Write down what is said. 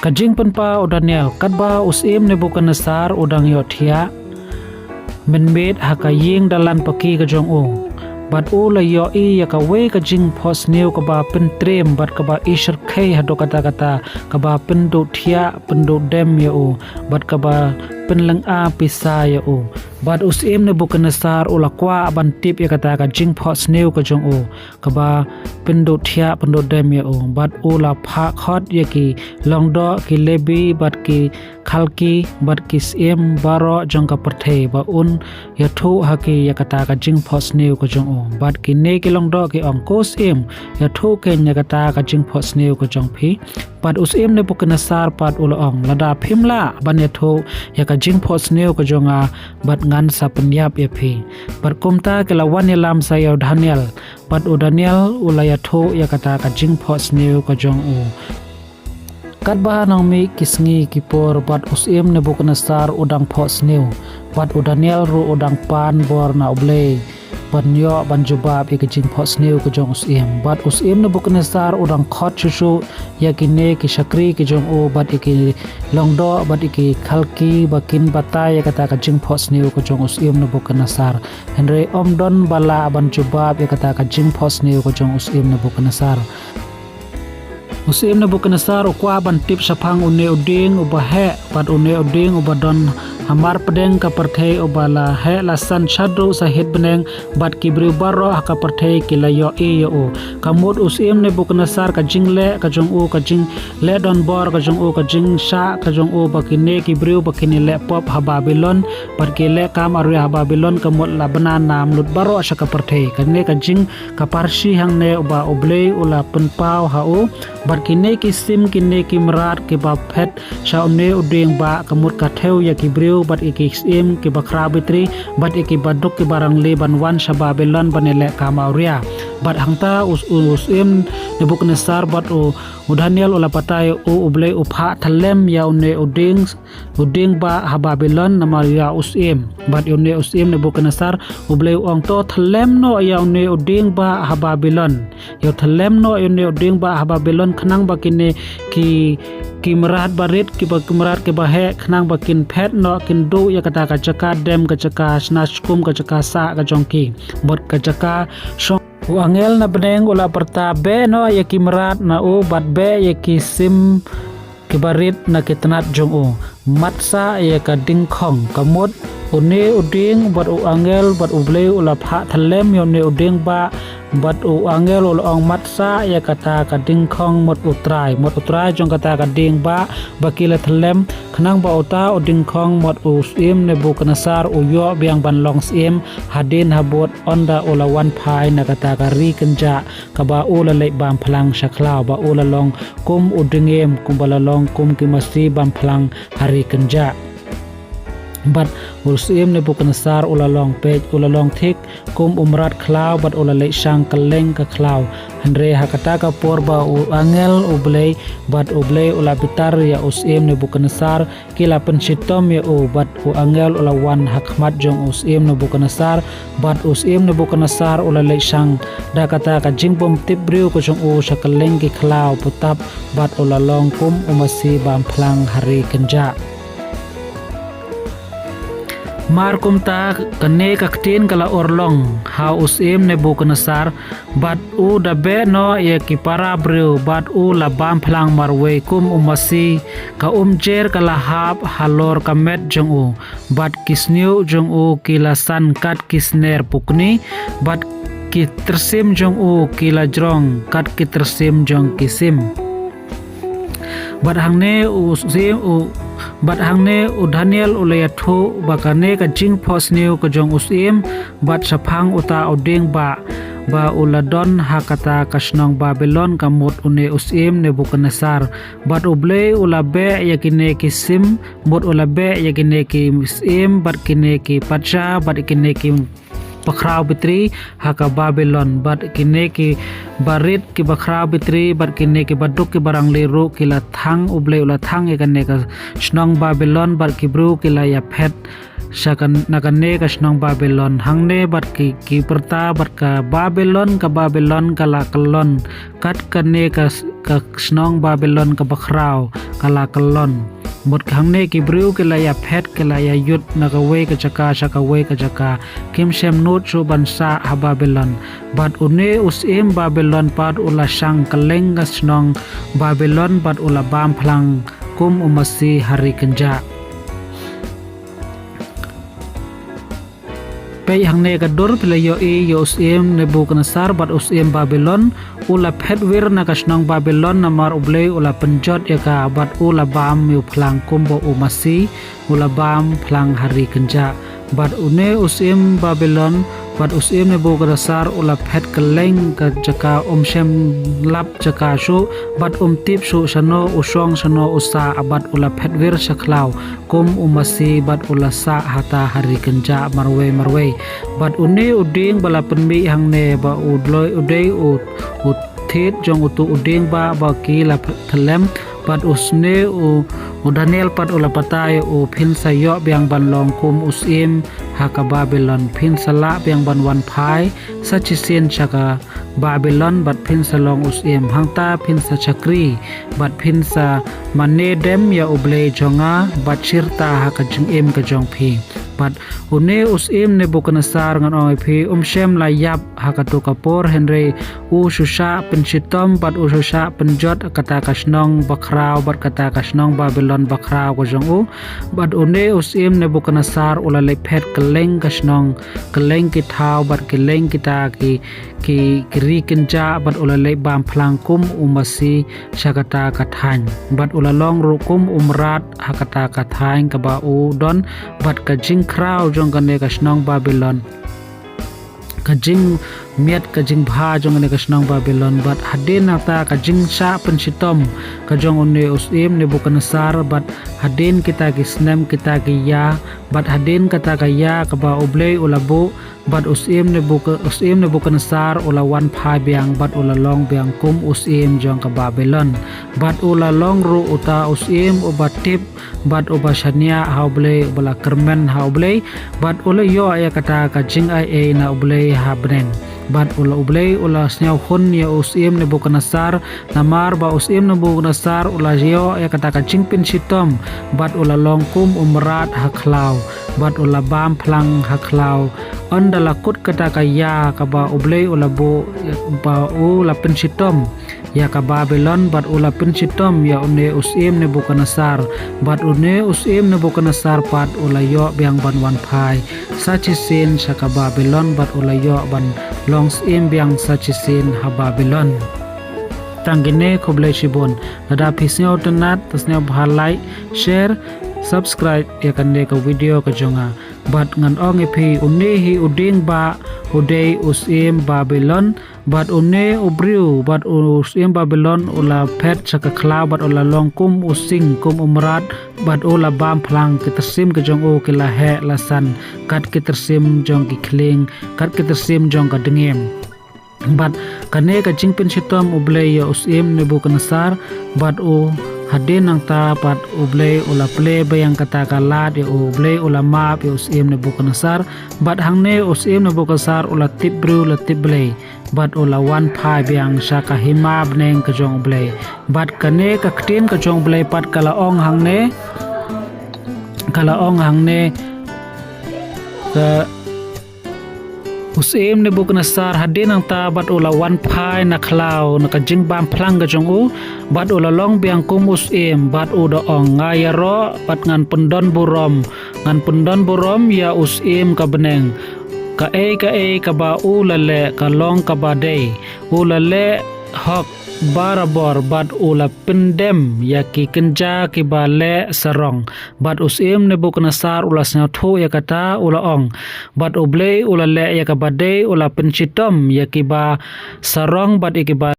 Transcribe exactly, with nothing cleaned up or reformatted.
Ka jingpynpaw u Daniel. Katba u syiem Nebukadnesar u dang ïohthiah mynmiet ha ka ïing dalan paki ka jong u, bad u la ïohi ïa kawei ka jingphohsniew kaba pyntriem bad kaba ishyrkhei haduh katta katta, kaba pynduh thiah pynduh dem ïa u, bad kaba pynlynga pisa ïa u. Bad u syiem Nebukadnesar u la kwah ban tip ïa kata ka jingphohsniew ka jong u, kaba pynduh thiah pynduh dem ïa u. Bad u la phah khot ïa ki lyngdoh, ki Lebi, bad ki Khalki, bad ki syiem baroh jong ka pyrthei, ba un ïathuh ha ki ïa kata ka jingphohsniew ka jong u. Bad kine ki lyngdoh ki ong, ko syiem, ïathuh keiñ ïa kata ka jingphohsniew ka jong phi. Bad u syiem Nebukadnesar pat u la ong, lada phim lah ban ïathuh ïa ka jingphohsniew ka jong nga, bad ngan sa pynïap ïa phi. Bad kumta ki la wan ïalam sa ïa u Daniel. Bad u Daniel u la ïathuh ïa kata ka jingphohsniew ka jong u. Katba nang mih ki sngi ki por, bad u syiem Nebukadnesar u dang phohsniew, bad u Daniel ruh u dang pan bor na U Blei ban ïoh ban jubab ïa ka jingphohsniew ka jong u syiem. Bad u syiem Nebukadnesar u dang khot shuh shuh ïa kine ki shakri ki jong u, bad ïa ki lyngdoh, bad ïa ki Khalki, ba kin batai ïa kata ka jingphohsniew ka jong u syiem Nebukadnesar. Hynrei ym don ba lah ban jubab ïa kata ka jingphohsniew ka jong u syiem Nebukadnesar. U syiem Nebukadnesar u kwah ban tip shaphang une u dieng uba heh, bad une u dieng uba don hamar pdeng ka pyrthei, uba la heh la san shaduh sahit bneng, bad ki briew baroh ha ka pyrthei ki la ïohi ïa u. Ka mut u syiem Nebukadnesar, ka jingleh ka jong u, ka jingleh donbor ka jong u, ka jingshah ka jong u, ba kine ki briew ba kin ïaleh pop ha Babilon, bad ki leh kam awria ha Babilon, ka mut la bna nam lut baroh sha ka pyrthei. Kane ka jing ka parshi hangne uba U Blei u la pynpaw ha u. Bad kine ki sim, kine ki mrad kiba phet sha une u dieng bah, ka mut ka thew ïa ki briew bad ïa ki syiem kiba khraw bitri, bad ïa kiba duk kiba rangli ban wan sha Babilon ban ïaleh kam awria. Bad hangta u, u syiem Nebukadnesar bad u, u Daniel u la batai, u, U Blei u phah thyllem ïa une u dieng, u dieng bah ha Babilon namar ïa u syiem. Bad ïa une u syiem Nebukadnesar, U Blei u ong, to thyllem noh ïa une u dieng bah ha Babilon. Ïa u thyllem noh ïa une u dieng bah ha Babilon, khnang ba kine ki, ki mrad barit, kiba, ki mrad kiba heh, khnang ba kin phet noh, kin duh ïa kata ka jaka dem, ka jaka shna shkum, ka jaka sah ka jong ki, bad ka jaka shong. U angel na bneng u la pyrta, beh noh ïa ki mrad na u, bad beh ïa ki sim kiba rit na ki tnat jong u. Mat sah ïa ka dingkhong. Ka mut une u dieng bad u angel bad U Blei u la phah thyllem ïa une u dieng bah, bad u angel u la ong, mat sah ïa kata ka dingkhong, mut U Trai, mut U Trai jong kata ka dieng bah ba ki la thyllem, khnang ba uta u dingkhong, mut u syiem Nebukadnesar u ïoh biang ban long syiem hadien habud, ynda u la wan phai na kata ka ri kynjah kaba u la leit bam phlang sha khlaw, ba u la long kum u dngiem, kumba la long kum ki masi bam phlang ha ri kynjah. Bad u syiem Nebukadnesar u la long peit, u la long thik kum u mrad khlaw, bad u la leit shang kylleng ka khlaw. Hynrei ha kata ka por ba u angel U Blei bad U Blei u la bitar ïa u syiem Nebukadnesar, ki la pynshitom ïa u, bad u angel u la wan ha khmat jong u syiem Nebukadnesar, bad u syiem Nebukadnesar u la leit shang da kata ka jingbymtip briew ka jong u sha kylleng ki khlaw putap, bad u la long kum u masi bam phlang ha ri kynjah. Mar kumta, kane ka ktien ka la urlong ha u syiem Nebukadnesar, bad u da beh noh ïa ki para briew, bad u la bam phlang marwei kum u masi, ka umjer ka la hap halor ka met jong u, bad ki snieh jong u ki la san kat ki sner pukni, bad ki tyrsim jong u ki la jrong kat ki tyrsim jong ki sim. Bad hangne u syiem u, bad hangne u Daniel u la ïathuh ba kane ka jingphohsniew ka jong u syiem, bad shaphang uta u dieng bah, ba u la don ha kata ka shnong Babilon, ka mut une u syiem Nebukadnesar. Bad U Blei u la beh ïa kine ki sim, mut u la beh ïa kine ki syiem, bad kine ki patsha, bad kine ki bakhraw bitri ha ka Babilon, bad kine ki barit ki bakhraw bitri, bad kine ki baduk ki barangli ruh ki la thang, U Blei u la thang ïa kane ka shnong Babilon, bad ki briew ki la ïaphet sha kan, na kane ka shnong Babilon. Hangne bad ki, ki pyrta bad ka Babilon, ka Babilon ka la kyllon. Kat kane ka, ka shnong Babilon ka bakhraw ka la kyllon. Mut hangne ki briew ki la ïaphet, ki la ïaïud na kawei ka jaka sha kawei ka jaka. Kim shym nud shuh ban sah ha Babilon. Bad une u syiem Babilon pat u la shang kylleng ka shnong Babilon bad u la bam phlang kum u masi ha ri kynjah. Peit hangne ka dur, phi la ïohi ïa u syiem Nebukadnesar bad u syiem Babilon, u la phet wir na ka shnong Babilon namar U Blei u la pynjot ïa ka, bad u la bam ïa u phlang kumba u masi u la bam phlang ha ri kynjah. Bad une u syiem Babilon bad u syiem Nebukadnesar u la phet kylleng ka jaka, um shym lap jaka shuh, bad um tip shuh shano u shong shano u sah, bad u la phet wir sha khlaw kum u masi bad u la sah hata ha ri kynjah marwei marwei. Bad une u dieng ba la pynmih hangne ba u dloi u dei u, u thied jong utu u dieng ba, ba ki la ph-, thlem, bad u sne u, u Daniel pat u la batai u, phin sa ïoh biang ban long kum u syiem ha ka Babilon, phin sa lah biang ban wan phai sa shisien sha ka Babilon, bad phin sa long u syiem, hangta phin sa shakri, bad phin sa mane dem ïa U Blei jong nga, bad shirta ha ka jingim ka jong phi. Bad une u syiem Nebukadnesar, ngan ong ïa phi, um shym la ïap ha kato ka por, hynrei u shu shah pynshitom bad u shu shah pynjot kata ka shnong bakhraw bad kata ka shnong Babilon bakhraw ka jong u. Bad une u syiem Nebukadnesar u la leit phet kylleng ka shnong, kylleng ki thaw bad kylleng kita ki, ki, ki ri kynjah, bad u la leit bam phlang kum u masi sha kata ka thaiñ, bad u la long ruh kum u mrad ha kata ka thaiñ kaba u don, bad ka jingkhraw jong kane ka shnong Babilon, ka jingmiat ka jingbha jong kane ka shnong Babilon, bad hadien nangta ka jingshah pynshitom ka jong une u syiem Nebukadnesar, bad hadien kita ki snem kita ki ïa, bad hadien kata ka ïa kaba U Blei u la buh, bad u syiem Nebuka-, u syiem Nebukadnesar u la wan phai biang, bad u la long biang kum u syiem jong ka Babilon. Bad u la long ruh uta u syiem uba tip, bad uba shaniah ha U Blei, uba la kyrmen ha U Blei, bad u la ïoh ïa kata ka jingai ei na U Blei ha bneng. Bad u la, U Blei u la sñiawhun ïa u syiem Nebukadnesar, namar ba u syiem Nebukadnesar u la ïoh ïa kata ka jingpynshitom, bad u la long kum u mrad ha khlaw, bad u la bam phlang ha khlaw. Ynda la kut kata ka ïa kaba U Blei u la buh, ba u la pynshitom ïa ka Babilon, bad u la pynshitom ïa une u syiem Nebukadnesar, bad une u syiem Nebukadnesar pat u la ïoh biang ban wan phai sa shisien sha ka Babilon, bad u la ïoh ban long syiem biang sa shisien ha Babilon. Tang kine, khublei shibun. Lada phi sñiaw tynnat, to sñiawbha like, share, subscribe ïa kane ka video ka jong nga. Bad ngan ong ïa phi, une hi u dieng ba u dei u syiem Babilon, bad une u briew, bad u syiem Babilon u la phet sha ka khlaw, bad u la long kum u sing, kum u mrad, bad u la bam phlang, ki tyrsim ka jong u ki la heh la san, kat ki tyrsim jong ki khlieng, kat ki tyrsim jong ka dngiem. Bad kane ka jingpynshitom U Blei ïa u syiem Nebukadnesar, bad u hadien nangta pat U Blei u la plie biang kata ka lad ïa u, U Blei u la map ïa u syiem Nebukadnesar, bad hangne u syiem Nebukadnesar u la tip briew la tip Blei, bad u la wan phai biang sha ka hima bneng ka jong U Blei. Bad kane ka ktien ka jong U Blei pat ka la ong hangne, ka la ong hangne, ka u syiem Nebukadnesar hadien nangta bad u la wan phai na khlaw na ka jingbam phlang ka jong u, bad u la long biang kum u syiem, bad u da ong, nga ïaroh bad ngan pyndon burom, ngan pyndon burom ïa u syiem ka bneng. Kaei kaei kaba u la leh ka long kaba dei, u la leh hok barabor, bad u la pyndem ïa ki kynja kiba leh sarong. Bad u syiem Nebukadnesar u la sñiawthuh ïa kata, u la ong, bad U Blei u la leh ïa kaba dei, u la pynshitom ïa kiba sarong bad ïa kiba